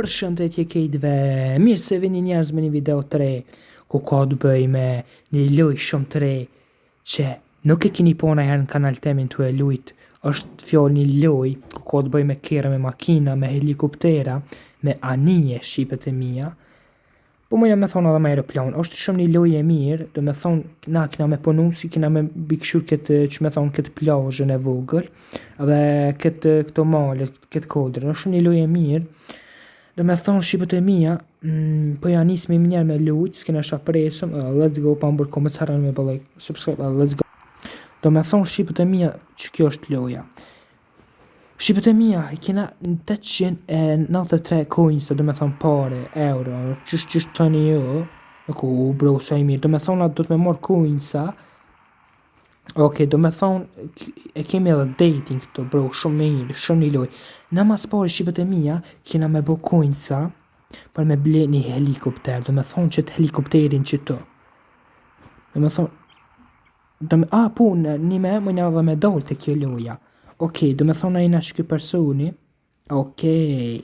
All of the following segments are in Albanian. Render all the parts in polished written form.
Përshëndetje kejtve, mirë se vini njerëz me një video të re, ku ka të bëj me një lojë shumë të re, që nuk e kini po najherë në kanal temin tu e lujt, është fjalë një lojë, ku ka të bëj me kerre, me makina, me helikoptera, me anije, shqipet e mia, Po mujna me thonë edhe me aeroplan, është shumë një lojë e mirë, do me thonë na kena me punu si kena me mbikëqyr këtë, që me thonë këtë plazhën e vogël, edhe këtë këto male, këtë kodrën, është shumë një lojë e mirë. Do me thonë shqipet e mia, mm, po ja nismi menjëherë me lujt, s'kena çka presëm, uh, let's go, pa mbër komët s'harroni me bë like, subscribe, uh, let's go. Do me thonë shqipet e mia që kjo është loja. Shqipet e mia, i kena 893 coins, do me thonë pare, euro, qysh qysh thoni ju, ku bro, sa i mirë, do me thonë do të me marrë coinsa, ok, do me thonë, e kemi edhe dating këto, bro, shumë mirë, shumë një lojë. Na mas pari shqipet e mia, kena me bo coinsa, për me ble një helikopter, do me thonë që të helikopterin që të. Do me thonë, Do me, a, po, në një me, më një edhe me dalë te kjo loja. Okej, do me thonë a jena që ky personi. Okej.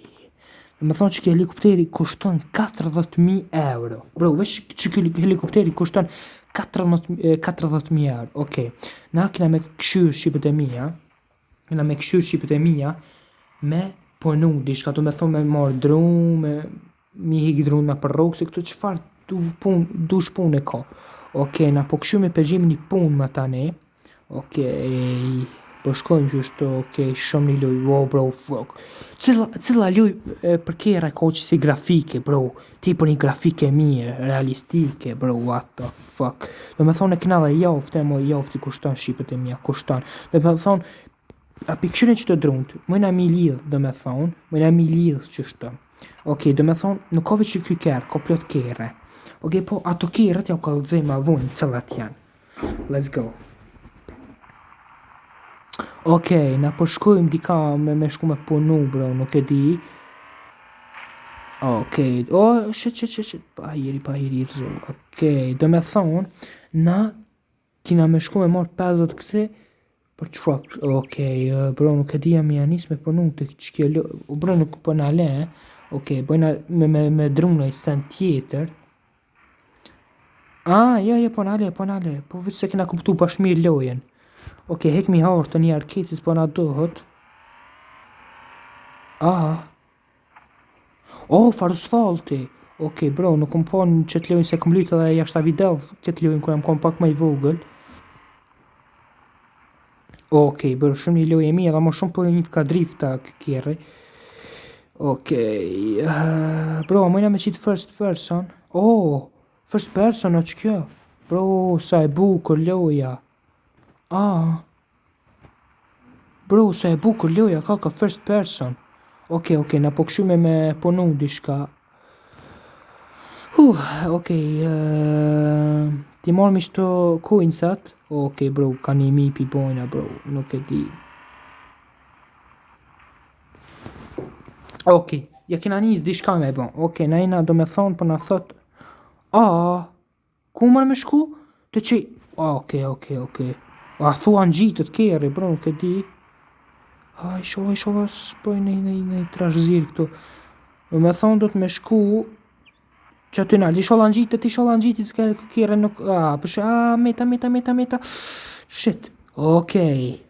Do me thonë që kjo helikopteri kushton 40.000 euro. Bro, veç që kjo helikopteri kushton 40.000 euro. Okej. Na kena me këshyrë shqipet e mia. Kena me këshyrë shqipet e mia me punu diçka, do me thonë me marrë dru, me mi hik dru në për rrugë, se këtu çfarë du pun, dush punë e ka. Okej, na po këshymi pe gjejmë një punë më tani. Okej, po shkojmë qështu, okej, shumë një lojë, wow, bro, fuck. Cila, cila lojë për kerre ka që si grafike, bro, ti për një grafike mirë, realistike, bro, what the fuck. Do me thonë e kena dhe jaftë, e mo jaftë si kushton shqipet e mia, kushton. Do me thonë, a pi këshyrin që të drunt, mëjna mi lidh, do me thonë, mëjna mi lidh qështu. Okej, do me thonë, nuk ka veç që ky kerr, ka plot kerre. Okej, po ato kerret ja u kallëzoj ma vonë cilat janë. Let's go. Okej, na po shkojmë dika me, me shku me punu, bro, nuk e di. Okej, oh, shit, shit, shit, shit, pa hiri, pa hiri, rëzu. Okej, do me thonë, na kina me shku me marrë 50 kësi, për truck, okej, bro, nuk e di jam ja nis me punu të që kjo lo, bro, nuk po na le, okej, bojna me, me, me dru në sen tjetër. Ah, jo, jo, po na le, po na le, po veç se kena kuptu bash mirë lojën. Okej, hek mi hartë një arkecis po na dohet. Ah. Oh, farë asfalti. Okej, bro, nuk kom po në qëtë lojën se kom lujt edhe jashta video këtë lojën kur jam kon pak më i vogël. Okej, bro, shumë një lojë e mirë, edhe më shumë po një ka drifta kerri. Okej, uh, bro, mujna me qitë first person. Oh, first person o që kjo? Bro, sa e bukur loja. Ah. Bro, sa e bukur loja ka ka first person. Okej, okej, na po këshyme me punu diçka. Huh, okej, uh, ti marrë qëto coinsat. Okej, bro, ka një mi pi bojna, bro, nuk e di. Okej, ja kena nis diçka me bo. Okej, na jena do me thonë, po na thot... Ah, Ku mërë me shku? Të që... Okej, okej, okej. A thua ngjitet kerri, bro, nuk e di. Ai, ishallah, ishallah, s'boj në në në trashzir këtu. Do me thonë do të me shku që aty nalt. Ishallah ngjitet, ishallah ngjitet, s'ka kerri nuk... A, për shë, a, meta, meta, meta, meta. Shit. Okej.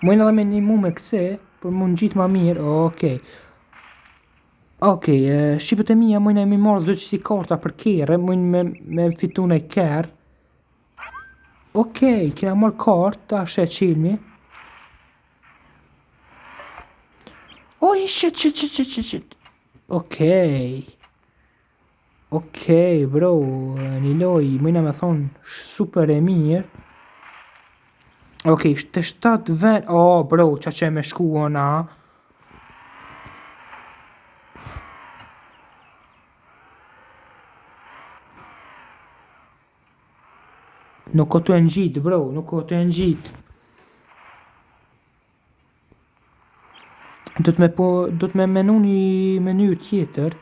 Mujna edhe me një mu me këse, për mu ngjit ma mirë, okej. Okej, okay, shqipet e mia mujna mi marrë dhe që si karta për kerre, mujnë me, me fitu në kerr. Okej, okay, kena marrë kartë, tash e qilmi. Oh, shit, shit, shit, shit, shit, shit. Okej. Okej, bro, një lojë, mujna me thonë, super e mirë. Okej, të shtatë ven... Oh, bro, qa që me shku ona? Nuk o të e ngjit, bro, nuk o të e ngjit. Do të me po, do të me menu një mënyrë tjetër.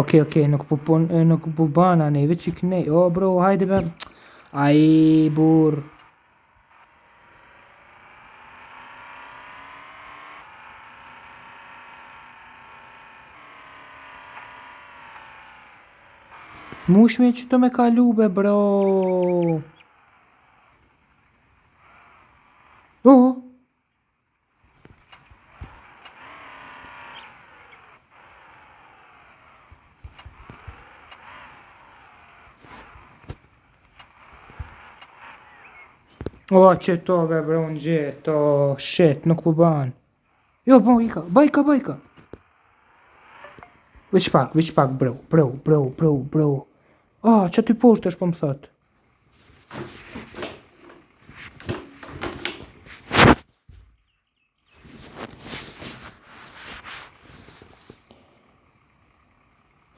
Okej, okej, nuk po pun, nuk po bana ne, veç i knej. O bro, hajde be. Ai burr. Mushme që të me kalu be bro. Oh. O, që to be bro, në gjithë, o, shit, nuk po ban. Jo, po, ika, bajka, bajka. Veç pak, veç pak, bro, bro, bro, bro, bro. Ah, që ty poshtë është po më thot.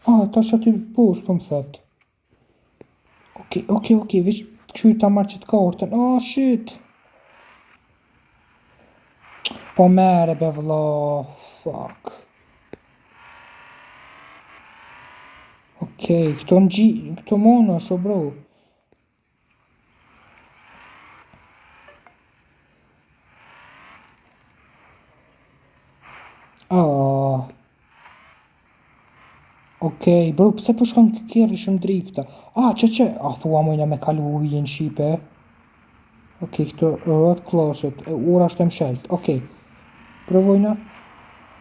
Ah, tash aty poshtë po më thot. Okej, okej, okej, veç kqyr ta marr qët kartën. Oh, shit. Po mere be vlla, fuck. Okej, këto në këto mono është o bro. Ah. Okej, bro, pse po shkon të kerri shumë drifta? Ah, që që, a thua mujna me kalu ujin shqipe? Okej, këto road closed, e, ura është e mshelt, okej. Provojna.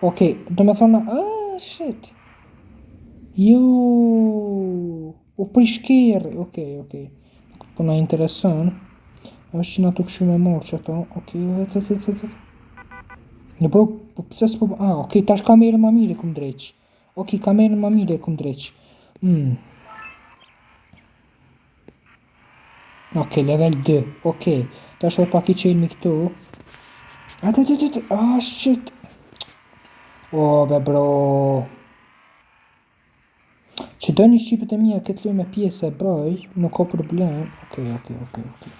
Okej, do me thonë, ah, shit. Jo, u prish kerri, okej, okej. Po na intereson. Është që na të këshu me morë që ato, okej, ec, ec, ec, ec, ec. Në bro, po pse s'po, ah, okej, tash kamerën ma mirë e kum dreq. Okej, kamerën ma mirë e kum dreq. Mm. Okej, level 2, okej. Tash edhe pak i qelmi këtu. Atë, atë, atë, ah, shit. O, be bro. Që do një shqipet e mija këtë lojë me pjesë e bëj, nuk ka problem. Okej, okej, okej, okej.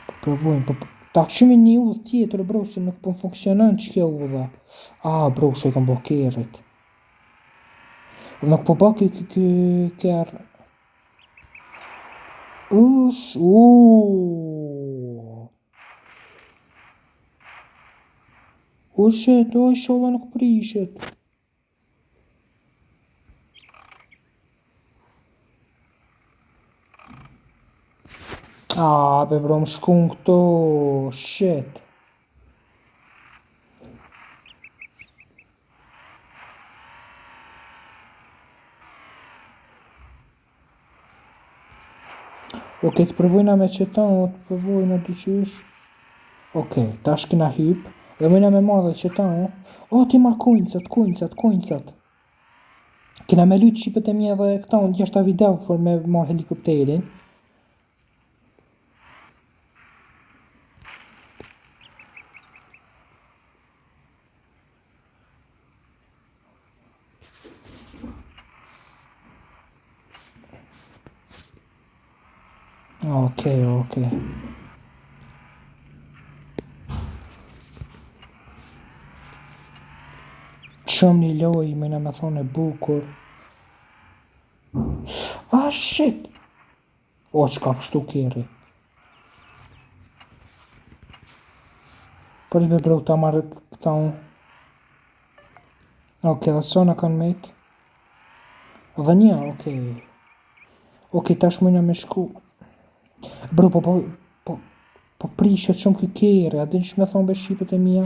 Po provojmë, po ta këshymi një udhë tjetër, bro, se nuk po funksionon që kjo udha. Ah, bro, shë i kam bo kerrit. Nuk po ba ky ky ky kerr. Ush, uuuu. O shit, o inshallah nuk prishet. Ah, be bro, më shkun këto, shit. Ok, të provojna me qëta, të provojna dyqysh. Ok, tash kena hyp. Dhe mujna me marrë dhe qëta, o. O, ti marr coinsat, coinsat, coinsat. Kena me lujt shqipet e mija dhe këta unë jashta video për me marrë helikopterin. Okej, okej. Shumë një lojë, me në me thonë e bukur. Ah, shit! O, qka kështu kerri. Për be bro, ta marrë këta unë. Okej, dhe sa na kanë met? Dhe një, okej. Okej, tash mujna me shku. Bro, po, po, po, po prishet shumë ky kerri, a din që me thonë be shqipet e mija?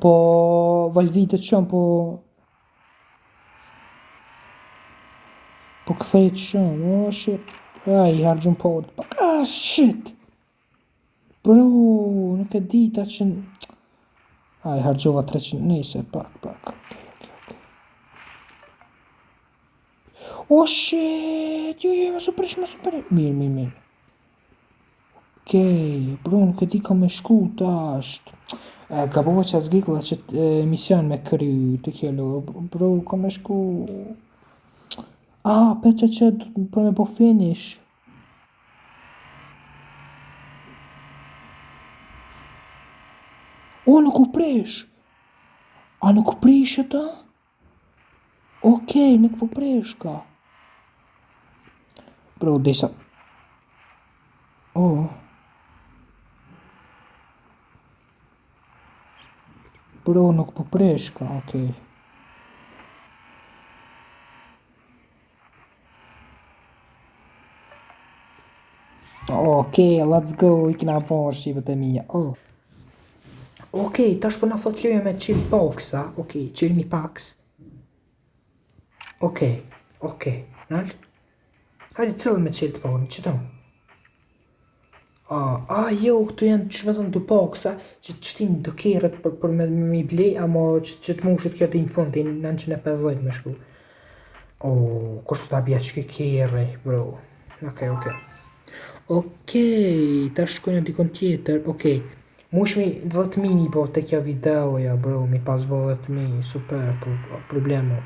Po, valvitet shumë, po... Po kthehet shumë, oh shit. Ai, i harxhun po. Pak, ah, shit. Bro, nuk e di ta që... Ai, harxhova 300, nejse, pak, pak. Okej, okej, okej. Oh shit, jo, jo, mos u prish, mos u prish. Mirë, mirë, mirë. Okej, bro, nuk e di ka me shku tash. E, gabova që zgiklla që e, mision me kry të kjo lojë. Bro, ka me shku. Ah, pe që që për me bo finish. O, nuk u prish. A nuk u prish ata? Okej, nuk po preshka. Bro, disa... Oh. Bro, nuk po preshka, okej. Okej, let's go, i kena po shqipet e mija. Oh. Okej, tash po na thot loja me qil boxa. Okej, qilmi paks. Okej, okej, nal. Hajde cillën me qil të parën, qëto? A, a, jo, këtu janë që me thonë do boxa, që të qëtin do kerret për, për me, me i ble, amo që, që të mushet kjo deri në fund, deri në 950 me shku. O, kush s'ta bja që kerre, bro. Okej, okej. Okej, tash shkojnë dikon tjetër, okej. Mushmi 10.000 i bo te kjo videoja, bro, mi pas bo 10.000, super, po, problemo.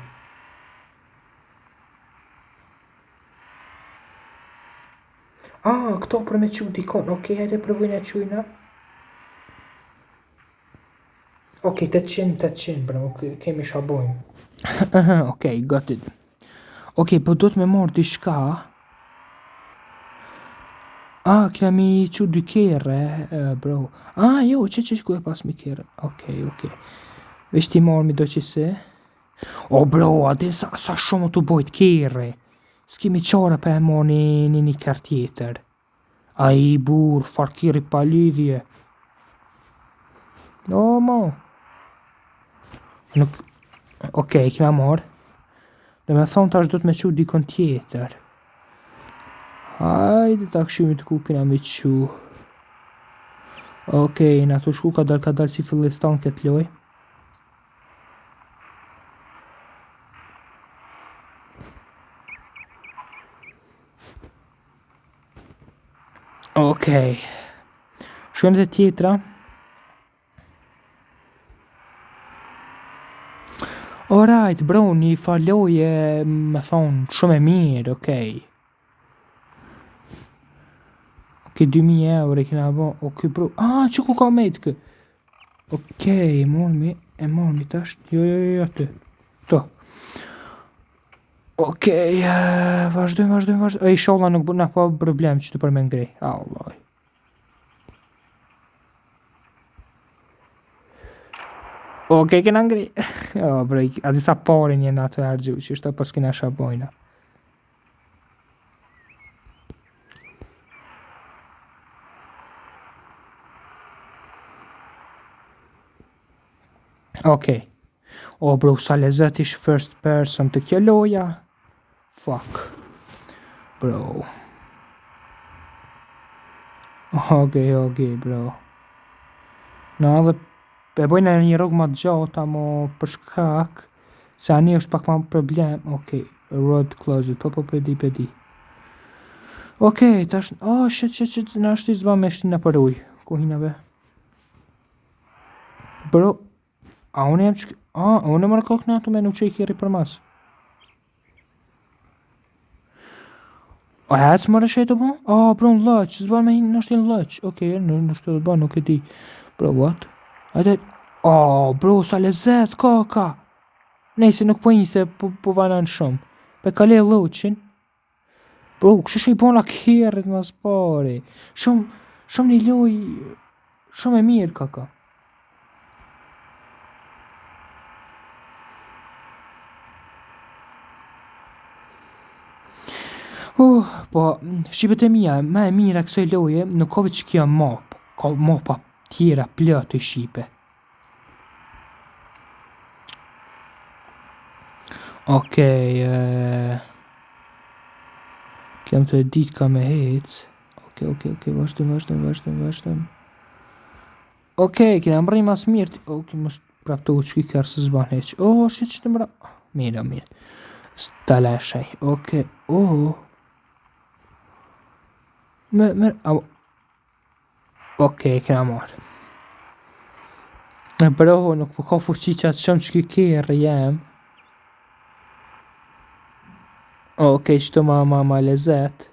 Ah, këto për me qu dikon, okej, hajde provojna qujna. Okej, 800, 800, bro, okej, kemi shabojmë. Aha, okej, got it. Okej, po do të me marrë diçka. Ah, kena mi qu dy kerre, uh, bro. Ah, jo, që që ku e pas mi kerre. Okej, okej. Veç ti marrë mi do që se. O, bro, a din sa, sa shumë të bojt kerre. S'kemi qare pa e marrë një, një, një kerr tjetër. Ai burr, far kerri pa lidhje. O, mo. Nuk... Okej, kena marrë. Dhe me thonë tash do të me qu dikon tjetër. Hajde ta këshymi të ku kena me qu. Okej, na të shku ka dal ka dal si fillistan këtë loj. Okej. Shkojmë te tjetra. Alright, bro, një farë loje, me thonë, shumë e mirë, okej. Okej, 2000 euro i kena bo, okej, bro, ah, që ku ka mejt kë? Okej, e mormi, e mormi tash, jo, jo, jo, aty, to. Okej, eh, vazhdojmë, vazhdojmë, vazhdojmë, e inshallah nuk na ka problem që të për me ngrej, Allah. Okej, kena ngri. O, bro, a disa pare një në atë harxhu, që është pas kena shabojna. Okej. O, bro, sa lezet ish first person të kjo loja. Fuck. Bro. Okej, okej, bro. Na edhe e bojna një rrugë më të gjatë, amo për shkak se ani është pak më problem. Okej, road closed. Po, po, po, e di, po e di. Okej, tash, oh, shit, shit, shit, na është i zba me shtina për ujë. Ku hina be? Bro, a unë jam që... A, unë më rëkok në ato me nuk që i kiri për mas. A ec më rëshej të po? A, bro, në lëq, s'ban me hinë në shtin lëq. Okej, në, në shtë të ban, nuk e di. Bro, what? Hajde, oh, bro, sa lezet, ka, ka. Nejse, nuk po hinë se po, po vanan shumë. Pe kale lëqin. Bro, kështu që i bona kerrit mas pari. Shumë, shumë një loj, shumë e mirë ka ka. Uh, po, shqipet e mia, ma e mira kësaj loje, nuk ka veç kjo map, ka mapa tjera plot të shqipe. Okej, okay, Kem të e ditë ka me hec. Okej, okej, okej, vazhdojmë, vazhdojmë, vazhdojmë, vazhdojmë. Okej, kena mrri mas mirë. Okej, mos prap të uqki kërë se s'ban heq. Oh, shit që të mra. Mirë, mirë. S'ta lashaj. Okej, oh. Me, me, au. Okej, kena marrë. E bro, nuk po ka fuqi që atë shumë që ky kerr jem. Okej, qëto ma, ma, ma lezet.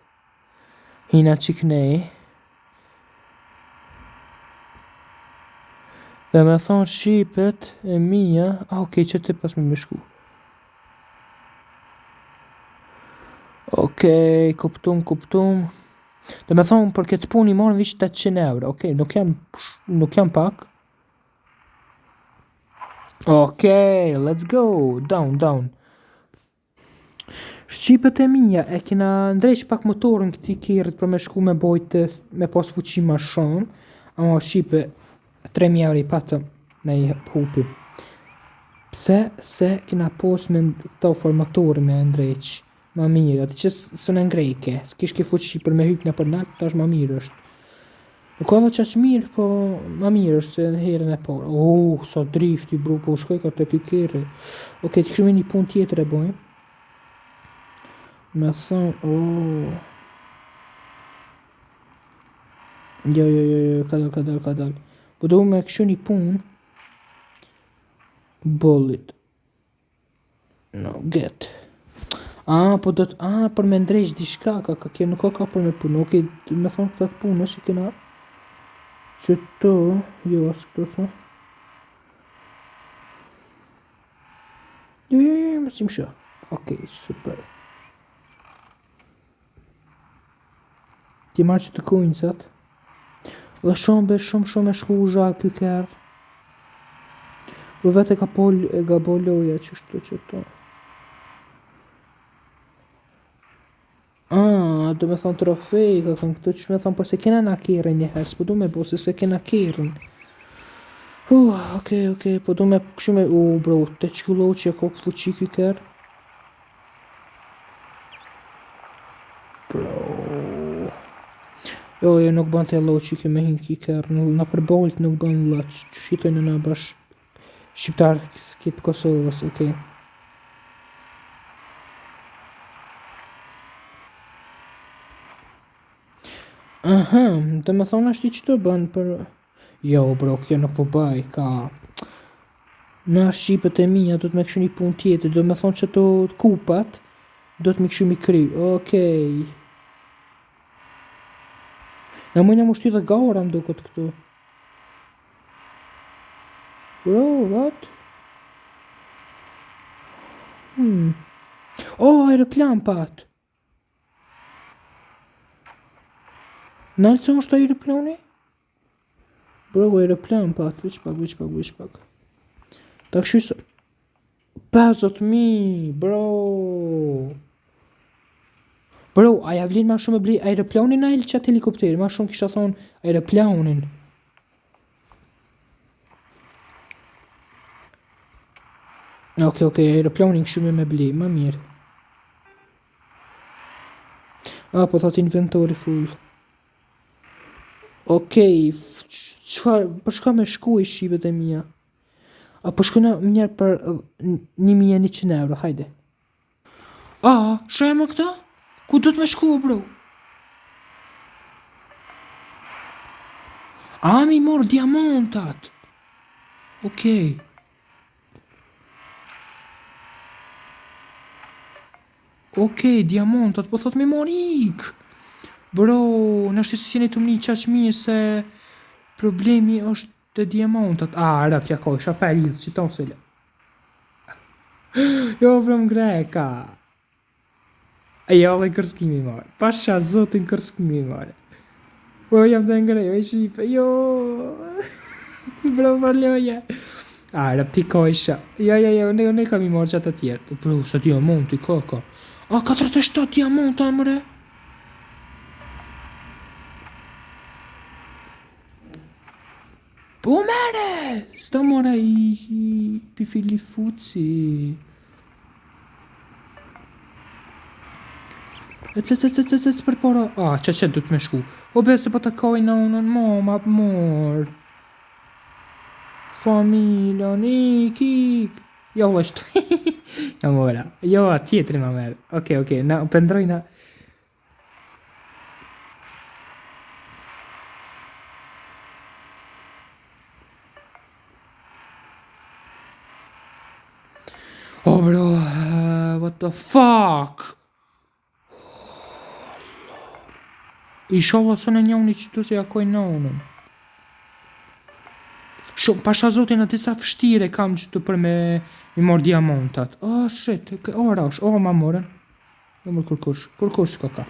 Hina që knej. Dhe me thonë shqipet e mija, ah, okej, që të pas me me shku. Okej, kuptum, kuptum. Do me thonë, për këtë punë i morën veç 800 euro. Okej, nuk jam, nuk jam pak. Okej, let's go. Down, down. Shqipët e mija, e kena ndreq pak motorin këti kerrit për me shku me bojt me pas fuqi ma shumë. Ama shqipe, 3000 euro i patëm në i hupi. Pse? Se kena pos me këto for motorin me ndreq. Ma mirë, atë që së në ngrejke, s'kish ke fuqi për me hyp në për nalt, tash ma mirë është. Nuk ka dhe qaq mirë, po ma mirë është se në herën e parë. Oh, sa drifti bro, po shkoj ka të ky kerri. Okej, të kishim një punë tjetër e bojmë. Me thonë, oh. Jo, jo, jo, jo, ka dal, ka dal, ka dal. Po do me këshu një punë. Bullet. No, get. Ah, po do të, ah, për me ndreq diçka, ka, ka, kjo nuk ka ka për me punë. Okej, me thonë këta të punës i kena që të, jo, as këto sa. Jo, jo, jo, mos i msho. Okej, super. Ti marrë që të coinsat. Dhe shumë be, shumë shumë e shku zha ky kerr. Po vetë e ka pol, e ka bo loja që shtu që to. Ah, do me thonë trofej, ka kanë këtu që me thonë, po se kena na kerrin një herë, s'po du me bo, se se kena kerrin. Uh, okej, okej, po du me kështu me, u, bro, të qkullo që e ka fuqi ky kerr. Bro. Jo, jo, nuk bën të lloq që me hin ky kerr, në për bolt nuk bën lloq, që shitojnë në bash shqiptar skit Kosovës, okej. Aha, do me thonë ashtu që të bën për... Jo, bro, kjo nuk po bëj, ka... Në shqipët e mia do të me këshu një punë tjetër, do me thonë që të kupat, do të me këshu mi kry, okej. Na mujna mu shty dhe gara më duket këtu. Bro, what? Hmm. Oh, aeroplan pat. Nalë se është aeroplani? Bro, aeroplan pat, veç pak, veç pak, veç pak. Ta këshu se... 50.000, bro. Bro, a ja vlen ma shumë e bli aeroplanin a el qatë helikopteri? Ma shumë kisha thonë aeroplanin. Okej, okej, aeroplanin kështu me me bli, ma mirë. A, po thot inventory full. Okej, çfarë, për shka me shku i shqipet e mia? A po shkojna njëherë për 1100 euro, hajde. A, shë më këto? Ku do të me shku, bro? A, mi morë diamantat. Okej. Okej, diamantat, po thot mi morë ik. Bro, nështë si jeni të mni qaq mirë se problemi është të diamantat. A, rëp, t'ja koj, isha pa e lidhë, që tonë se lë. Jo, bro, më greka. Jo, dhe kërskimi marë. Pasha zotin kërskimi marë. Po jam të ngrej, e shqipe, jo. Bro, për loje. A, rëp, ti kojsha. Jo, jo, jo, ne, ne kam i marrë qatë të tjerë. Bro, sa diamanti ka, ka. A, 47 diamanta, mre. Po mere, s'do mora i, i pifili fuci. Ec, ec, ec, ec, ec, ec, përpara. A, që që du të me shku. O be, se po të kaj në mama, mor. Familjen, ik, ik. Jo, është. Jo, mora. Jo, tjetri ma merë. Okej, okej, na pendrojna. Oh bro, uh, what the fuck? Inshallah së në njoni që tu se ja koj nonën. Shumë, pasha zotin aty sa vështirë e kam që tu për me i marr diamantat. Oh shit, ora është, oh ma morën. Numër kërkush, kërkush s'ka ka.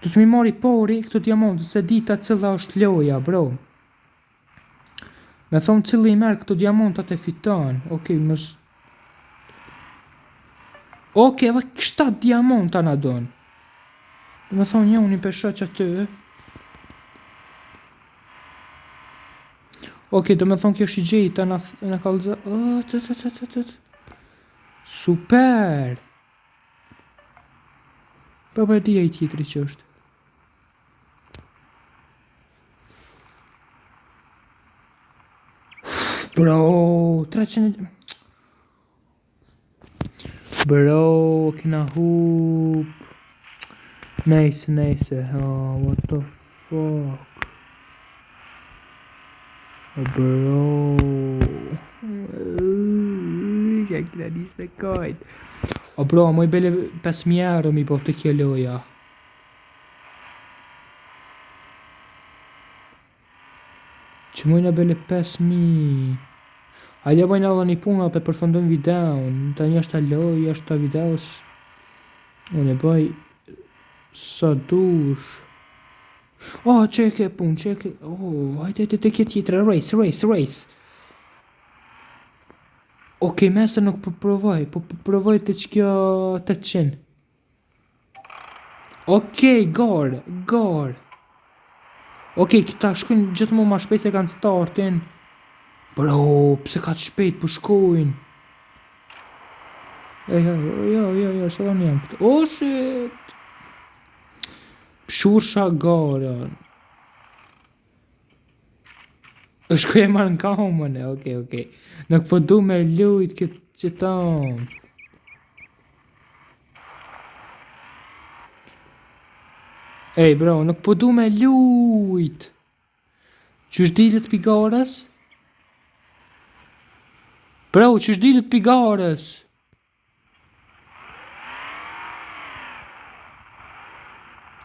Du të mi mori pori këto diamantë, se dita cila është loja, bro. Me thonë cili i merr këto diamantat e fiton. Okej, mos... Okej, edhe 7 diamanta na don. Do me thonë njoni pe shoh që aty. Okej, do me thonë kjo është i gjejta na, na kallëzo. Oh, të, të, të, të, të. Super! Po po e di ai tjetri që është. Bro, 300... Bro, kena hup. Nejse, nejse. Oh, what the fuck. Oh, bro. Ja kena nis me kajt. O bro, moj bele 5000 euro mi bo të kjo loja. Që mojna bele 5000. Hajde bojna edhe një punë apo përfundojmë videon. Tani është ta lojë, është ta videos. Unë e bëj sa dush. Oh, që e ke punë, që e ke... Oh, hajde, hajde, te kjo tjetra, race, race, race. Okej, okay, nuk po provoj, po po provoj të që kjo 800. Okej, okay, gar, gar. Okej, okay, këta shkojnë gjithmonë ma shpejt se kanë startin. Bro, pse ka të shpejt po shkojnë? Jo, jo, jo, jo, jo, se unë jam këtu. Oh, shit! Pshursha garën. Shkoj e marrë në kamën, e, okej, okej. Nuk po du me lujt këtë qëton. Ej, bro, nuk po du me lujt. Qysh dilet pi garës? Bro, qysh dilet pi garës?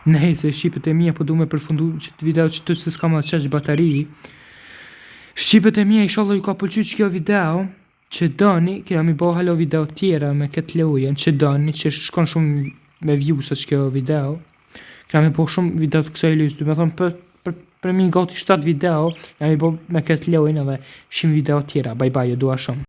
Nejse, shqipet e mia, po du me përfundu që të video që të se s'kam atë qaq bateri. Shqipet e mia, inshallah ju ka pëlqy që kjo video, që doni, kena mi bo hala video tjera me këtë lojën, që doni, që shkon shumë me views që kjo video. Kena mi bo shumë video të kësaj lojës, do me thonë për, për, për mi gati 7 video, kena mi bo me këtë lojën edhe shumë video tjera. Bye bye, ju dua shumë.